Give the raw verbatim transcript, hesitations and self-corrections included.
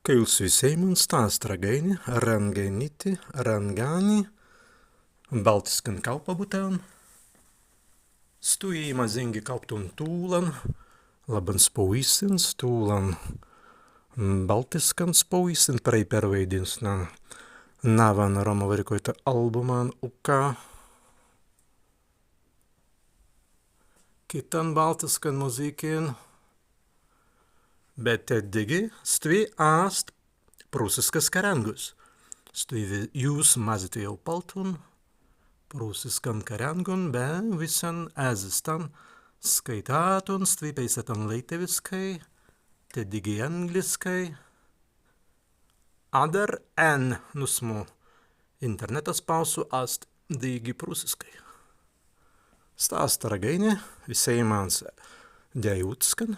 Kaīls wisēimans, sta ast Ragaini, Rangainiti, Rangani, baltiskan kaupa butēlin. Stwi mazīngi kauptun tūlan, labbans pawīstins, tūlan, mm, baltiskans pawīstins, prei perwaidinna nawwan Roma wīrikaitju albumān, uka. Kitan baltiskan muzīkin, bet tēt dīgi stwi ast prūsiskas karjāngus. Stwi wi-, jūs mazzitun aupaltun prūsiskan karjāngun, be wissan ezze stan skaitātun, stwi peisātun leītawiskai, tēt dīgi āngliskai. Adder en nūsmu internētas pāusu ast dīgi prūsiskai. Sta ast Ragaini, wisēimans djāiwūtiskan.